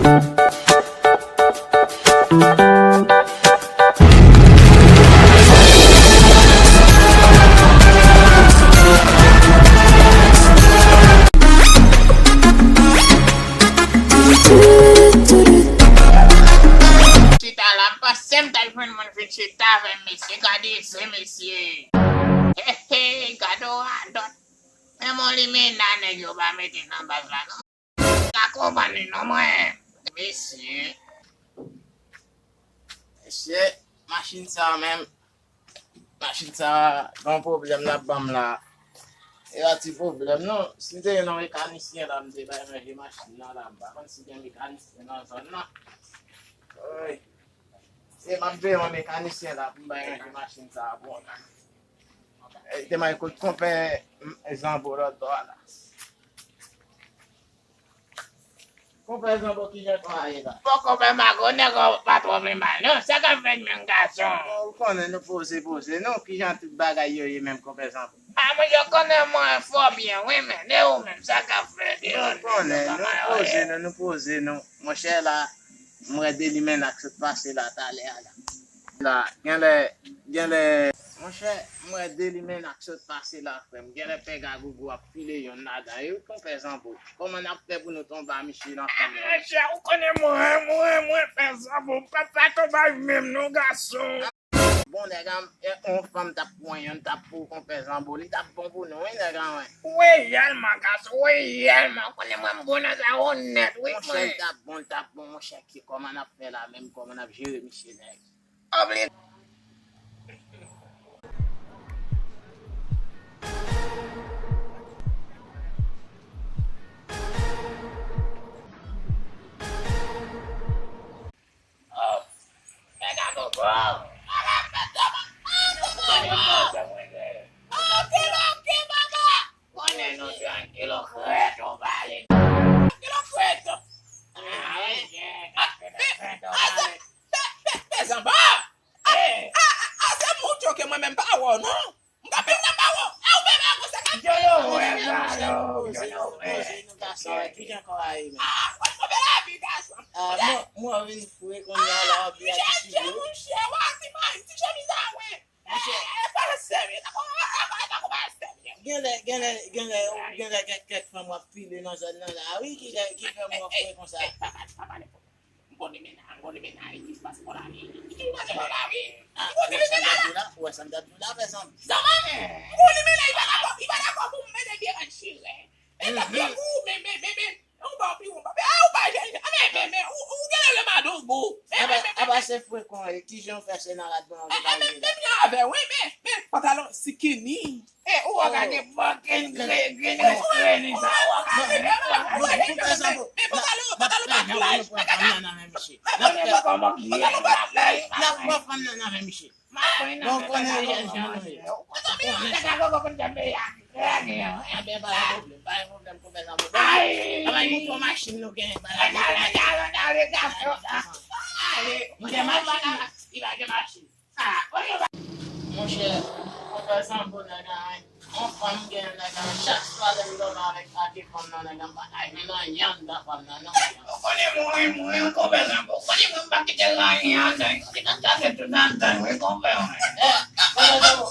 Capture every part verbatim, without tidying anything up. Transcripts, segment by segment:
Chita la, m panse m t al jwenn moun vin chita avè m, mesye. Gade se mesye. He, he, gade w radòt. Menm yon limena nèg yo pa mete nan baz la, non. Ka konprann li, non, mwen. Mesye. Mesye, machin sa menm. Machin sa, gen yon pwoblèm l ap ban m la. E pa ti pwoblèm, non. Si m te gen yon mekanisyen la, m te bay ranje machin nan la. M pa konn si gen mekanisyen nan zòn nan. Woy. Se m ap veye yon mekanisyen la pou m bay ranje machin sa a pou w. E, te may kout konpè, m, Zanbo lòt bò a la. Konpè Zanbo, kijan kò a ye la? Bon, konpè Mago, nèg ou pa twò vle mal, non. Sa k ap fèt menm, gason? Bon, ou konnen nou poze, poze, non. Kijan tout bagay yo ye menm, konpè Zanbo? A, mwen, yo konnen mwen fò byen, wi, men e ou menm, sa k ap fèt? Nou konnen, nou poze, nou, nou poze, nou. Monchè, la, m wè de limena k sot pase la, talè a la. La, genlè, genlè. Monchè, m wè de limena k sot pase la, frè m. Genlè pè Gagogo ap file yonn ladan yo, wi, konpè Zanbo. Kòman n ap fè pou nou tonbe a misye nan fanm nan? Monchè, ou konnen mwen, mwen, mwen, pè Zanbo, m p ap pa tonbe a menm non, gason. Bon, nèg an, e, yon fanm t ap pran yonn, t ap pou konpè Zanbo, li t ap bon pou nou, wi, nèg an, wi. Reyèlman, gason, reyèlman, ou konnen mwen, m bon nan sa, onèt, wi, monchè, mwen. Li t ap bon, li t ap bon, monchè, ki, kòman n ap fè la menm, kòman n ap jere misye, nèg? Obli- Oh, mèt a gogo. Ala mèt a gogo. Ala mèt a gogo. Ok, ok, papa. Konnen nou trankil, ou krèt, ou pale. Trankil, ou krèt. Ah, wi, ase, ase, ase, ase, zanba. Eh, a, a, a, se moun yo ke mwen menm pa wè w, non. M kanpe m nan ba w. E, ou bebe, ou se ka. Yo, yo, wè, bra, yo, yo, yo, wè. Kijan kò a ye menm? Ah, mwen, mwen bel abi, gason. Ah, mwen, mwen vin fre kounye a la, ou byen ti cheve. Mouche, mouche, wa, ti mari, ti chemiz a, wi. Mouche. Eh, eh, pa sere, tako, tako, tako, pa sere. Genlè, genlè, genlè, genlè kèk, kèk fanm w ap file nan zòn nan la, wi, ki, ki fè mwen fre konsa. Eh, eh, pa pale, pa pale. M konn limena, m konn limena, li plis pase bò lari. Li plis pase bò lari. Ah, ou wè sa m t ap di w la, ou wè sa m t ap di w la, pèsonn. Zanmi, m konn limena, li pa dakò, li pa dakò pou m mete pye rann chire. E tap grangou, men, men, men, men, ou pa pi won, pa pi, ah, ou pa jèn, ah, men, men, men, ou, ou genlè le madanm gou. Men, men, men, men, apa se frekan, e, kijan w fè se nan rad mwen, ou te ka rive la? Men, men, men, avè, wi, men, men, pantalon sikini. E, ou a gade fucking gre-, gre-, gre-, gre-, sa, ou a gade. Bon, bon, bon, pèsonn, bon, n ap, n ap pran fanm nan nan men misye. N ap pran fanm nan nan men misye. Bon, konnen yo, konnen yo. Konnen sa. Ebyen, pa gen pwoblèm, pa gen pwoblèm, konpè Zanbo. Ay! Ann al monte yon machin nou genyen, bagay nou genyen. Monchè, machin. Monchè, konpè Zanbo nèg la, yon fanm gen nèg la, chak swa lè m dòmi avèk, ak fanm nan, nèg la, m pa ka jwenn anyen anndan fanm nan, non. Ou konnen mwen, mwen, konpè Zanbo, ou konnen mwen, m pa kite anyen anndan, ou te ka kase tout anndan, wi, konpè mwen. Eh, konpè Zanbo.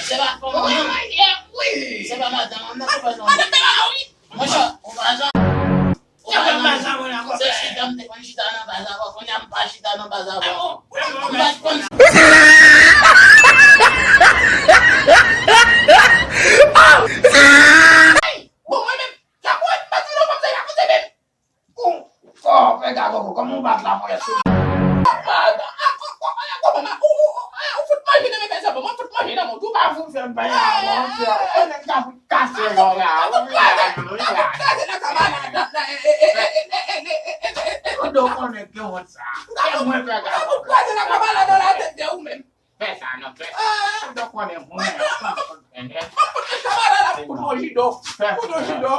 Se pa fanm nan, non. Se pa madanm nan, non, konpè Zanbo. Monchè, ou pa jan. Ou pa jan. Se chita m te konn chita nan baz avè w, kounye a m pa chita nan baz avè w. Ou pa t konn. Bon, mwen menm, la pou mwen, m pa di non, pa di non, pa di non. Ou, oh, fè gagogo, kòman ou bat la, mwen sou. Ou fout manje nan men pèsonn, mwen fout manje nan men w tou. Pa fout fè m pè la, monchè. Ou nèg ka fout kase lò la. Ou vin la, ou vin la. Kraze nan kaba la. Ou do konnen gen wont sa. E mwen fè gagogo. Kraze nan kaba la nan la tèt de ou menm. Fè sa non, fè sa. Ou do konnen moun nan. Mwen fout nan kaba la, la pou nou jido. Pou nou jido.